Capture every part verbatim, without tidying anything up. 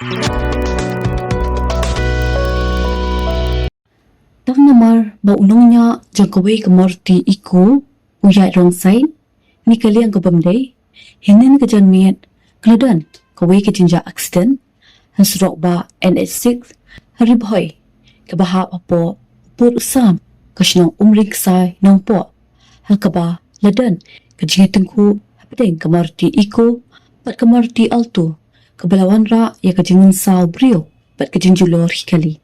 Tang namar ba u nongñiah jong kawei ka Maruti Eeco u ïaid wrong side, ne ka liang ka bym dei, hynnin ka janmiet ka la don kawei ka jingjia accident ha surok bah N H six ha Ri Bhoi, kaba hap hapoh u pud u sam ka shnong Umring Ksai Nongpoh, ha kaba la don ka jingïatyngkhuh hapdeng ka Maruti Eeco bad ka Maruti Alto, kaba la wanrah ïa ka jingmynsaw briew bad ka jingjulor hi kali.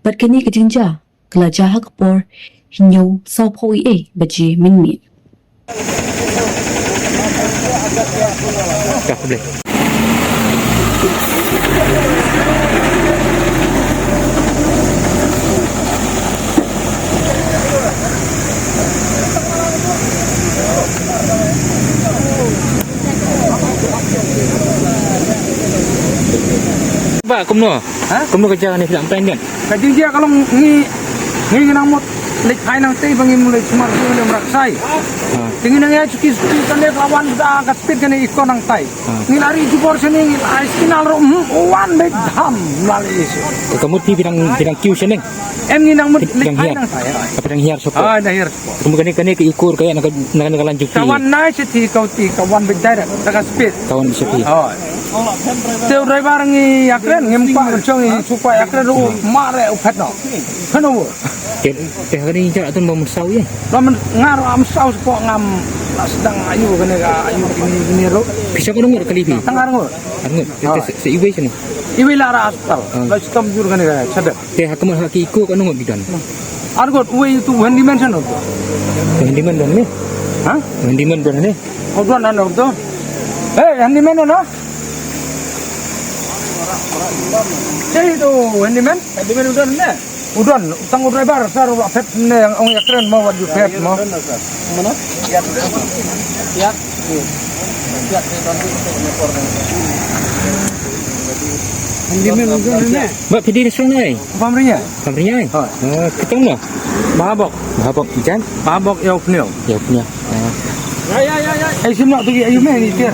Bad kane ka jingjia ka la jia ha ka por hynñiew sawphew baje mynmiet. Ba kumno? Ha? Kumno ka jia kane, phi lah ban kren? Ka jingjia ka long ngi, ngi ngi nang mut leit phai nangtei ba ngim leit sumar shuh ne mraksai. Ha. Te ngi nang ïa suki suki kane ka la wan da ka speed kane Eeco nangtai. Ha. Ngi la ri jubor shane, ngi la ai signal ruh, hmm, wan beit dham la leit. Te ka mut phi, phi dang, phi dang kiew shane? Em, ngi nang mut leit phai nangtai. Phi dang hiar shuh. Ah, dang hiar. Kum kane, kane ka Eeco ka ïa na ka, na ka, na ka lain jong phi. Ka wan na sha phi, ka uti, ka wan beit direct, da ka speed. Ka wan beit sha phi. Hooid. Te u driver ngi ïakren, ngim kwah ban shong, ngi shu kwah ïakren ruh, mare u phet noh. Phet noh. Te, te ha kane ngi ïa don ba mynsaw ïa. Ba myn, nga ruh am saw spah ngam la sdang aïu kane ka, aïu kine, kine ruh. Pisa ko ngut kali phi? Tang arngut. Arngut. Te, te, hooid, se, se iwei sini. Iwei la ra hospital. Ah. La stom jur kane ka, sadar. Te ha ka, ha ki Eeco katno ngut ki don? Ar ngut, uwei utu u handyman sha no. Handyman don ne? Ha? Handyman don ne? Oh, don, don, don. Hey, handyman don, ha? Hey, utu handyman? Handyman u don ne? U don, tang u driver, sir, u la phet ne, ong ïakren mo, wat ju phet mo. Mana? Ïa. Ïa. Handyman u don ne? Ba phi dei na shnong nai? Bamriñai. Bamriñai? Hooid. Oh, katong no? Bahabok. Bahabok, jan? Bahabok, Ïewphniaw. Ïewphniaw. Oh. Ïa, ïa, ïa, ïa. Ai, sim nok tu, ïa, ïa, me, ni, tiar.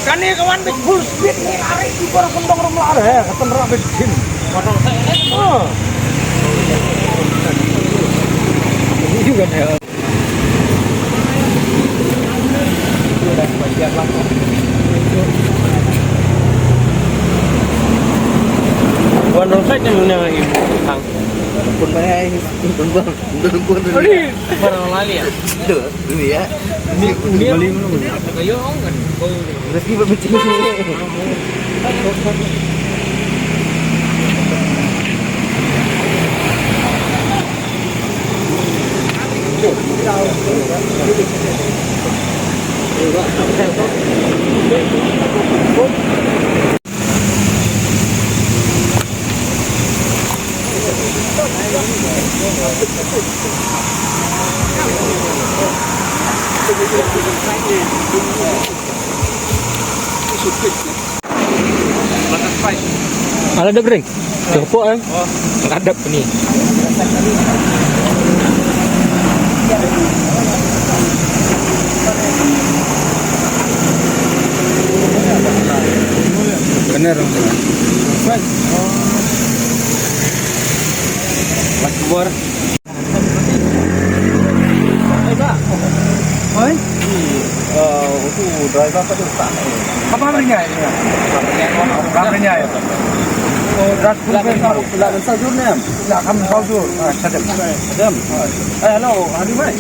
Kane ka wan beit full speed ngi lari ki por pyndonkam lari, eh, ka tynrah beit jin. Oh. Wan wrong side ne, mane i thang. Pun mana ai, pun bang, pun pun. Ari, para lali ya. Tu, tu ya. Ni, ni, ni. Ayo, kan. Rezeki berbecin ni. Ala dep ring. Jepok eh. Ala dep ni. Kena rong. Mas kubur. Oi? Eh, utu driver ka dei uta. Ka Bamriñai, ïa. Bamriñai. Oh, driver ka la mynsaw jur ne em? La kam mynsaw jur. Ah, shadem. Shadem. Eh, hello, handyman.